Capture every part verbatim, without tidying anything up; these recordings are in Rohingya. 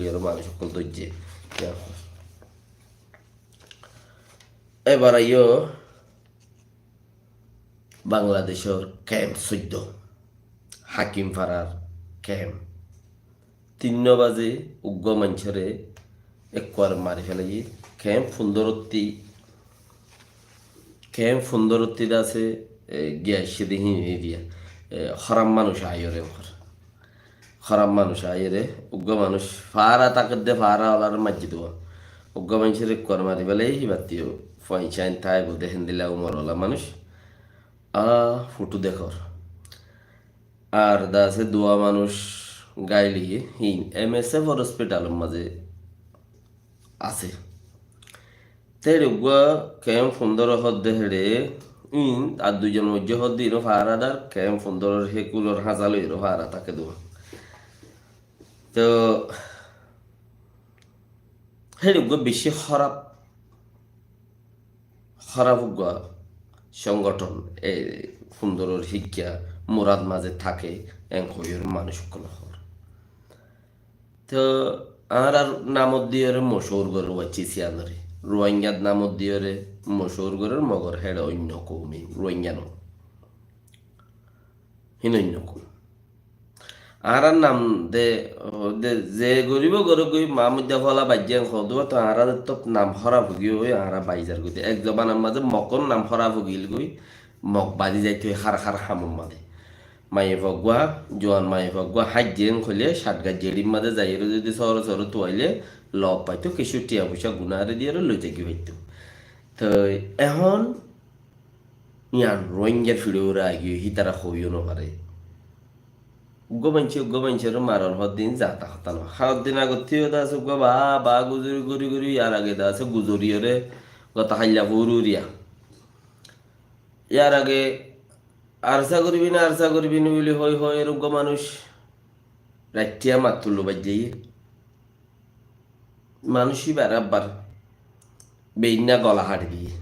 hoiyóre manúic ókkol dóijje. Ebar aiyó Bangladecór kemp soiddó, Hakim Farar kemp. Tinnó baze uggúa maincóre ekkuar mari félaiye. Kemp fundórottí, kemp fundórottí de asé, e, giya aiccé de hín eriya. E, hóraf manúic aiyóre enkor. Hóraf manúic aiyóre, uggúa manúic fara táke de fara olar maijjé duwa. Uggúa maincóre ekkuar mari félaiye, híbattí fuain sáin táibo de héndilla umor ola manúic. A, fothó dekór. Ar de asé duwa manúic gail óiye, hín M S F or hospitalor mazé asé. Te héçe uggúa kemp fundóro hoó de héçe, ín ar duizon moijjé hoó de ínó fara dar, kemp fundóror hé kulor háñsa loiyóre fara táke duwa. Toh, héçe uggúa beci hóraf, hóraf uggúa songothon, e, fundóror híkka murat mazé táke, en hoiyóre manúic ókkol hoór. Toh, añárar namot diyóre mochúr gorér waiccé siyanóre. Ruáingat namot diyóre mochúr gorér, mogor héçe oinno koum, Ruáinga no. Hín oinno koum. Añárar nam de, de, ze goribó gorók goi, ma moidde fola baijjé en hoó de, toh añárar toh nam hóraf ói giyói, añára baizar goi de. Ek zobanar mazé Mokkor nam hóraf ói giyói, Mok badi zaito hár hár hamor mazé. Maiyafua uggúa, juan maiyafua uggúa háijje en hoilé, cát gajjeçir mazé zaiyóre zodi sóro sóro tuailé, lob faito, kessú tiya foicá gunáre diyóre loi táki faito. Toi ehón yián Ruáingar fiçóre aigiyói, hítara hoiyó nofaré. Uggúa maincé, uggúa maincóre maron hoddin zata hotá no. Hoddin agottí yó de asé uggúa ba, ba guzori gori gori, yar age de asé guzoriyóre gotá háilla fururiya. Yar age arsa goribi né, arsa goribi né buli hoi hoi, er uggúa manúic raittiya mattullu baijjé. Manúic íbaré abbar beinna gola haçi diyé,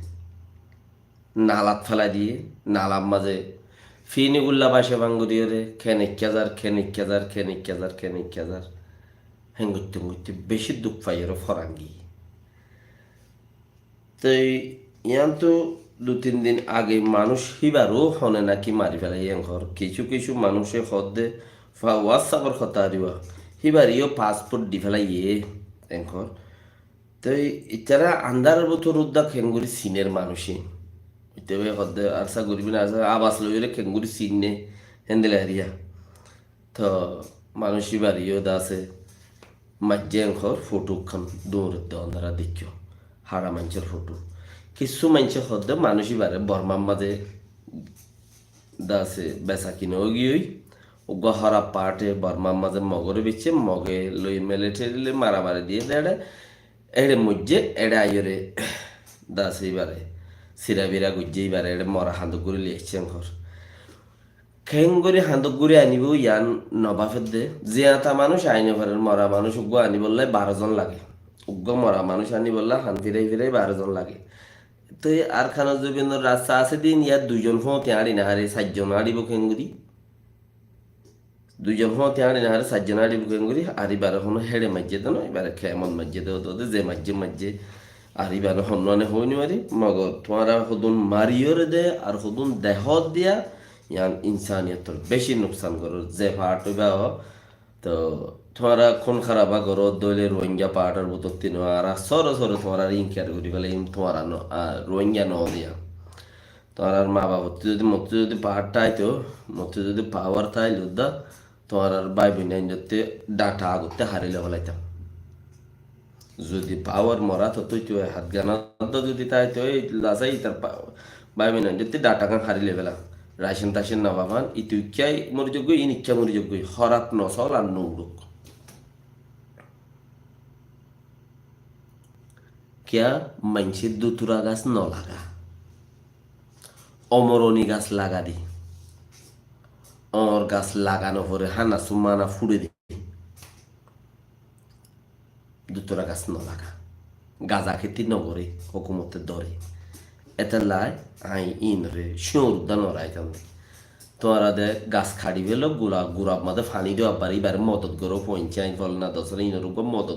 nalat félai diyé, nalar mazé fini gulla bace bangoriyóre ken ekka zar, ken ekka zar, ken ekka zar, ken ekka zar. Héngoitte héngoitte beci duk faiyóre foran giyé. Toi yiántu dui tin din age manúic híbaró hone náki mari félaiye en hoór. Kissú kissú manúice hoódde fa-, WhatsApp or hotá ariba. Híbareyó passport di félaiye en hoór. Toi ítara andáror bútore udda kengori sinér manúice. Ítara hoódde arsa goribi né, arsa abas loiyóre kengori sinne héndilla eriya. Toh manúic íbareyó de asé maijjé en hoór fothó ekkán duñr edde onora deikkó. Haça maincór fothó. Kissú maincé hoódde manúic íbaré Bormar mazé de asé besa kina ói giyói. Uggúa hóraf paáte Bormar mazé Mogoré beiccé, Moge loi military loi maramari diyé de éçe. Éçe moijjé, éçe aiyóre de asé íbaré sirabira goijjé, íbaré éçe mora hañdok gorí loi aiccé en hoór. Keéngori hañdok gorí anibóu yián nobáfedde, ziyata manúic aái nofarér, mora manúic uggúa anibollá baró zon lage. Uggúa mora manúic anibollá han firai firai baró zon lage. Toi Arkanor zobinor rasta asé de ín, yá duizon fúañti añçi noháre, sair zon añçibóu keéngori? Duizon fúañti añçi noháre, sair zon añçibóu keéngori? Ar íbaré honó héçe maijjé de no, íbaré kemot maijjé de, ódde ódde ze maijjé maijjé. Ar íbaré honnúa né hoói nofari, mogor tuáñra hodún mariyóre de, ar hodún dehót diya, yián insaniyottor beci nuksan gorér, ze faárt óiba ó. Toh tuáñra kún háraba goró de óile Ruáinga faártor bútottí no, añára sóre sóre tuáñrare inkar gorí félaiyi, tuáñra no, a, Ruáinga no diya. Tuáñrar ma bafottí zodi, mottí zodi faár táito, mottí zodi pawar táile udda, tuáñrar bái boinaindottí data agottí hári loi félaitam. Zodi pawar mora tottú óito, e hát gán adda zodi táito, e lasai itar pa-, bái boinaindottí data gán hári loi féla. Racen tacen no fafán, itu ikká mori zoggói, ín ikká mori zoggói, hóraf no sol ar no uçók. Kiyá maincé dutura gas no laga? Omoroni gas laga de. Oñr gas laga no fore, hána sumana fure de. Dutura gas no laga. Gaza kéti no goré, hókumote dóre. Étella añí ínore cóñr udda no raitám de. Tuáñra de gas kaçi félo, gura, gura mazé faní do, abar íbaré modot goró, foinccá ain, folana dosóra, inor uggúa modot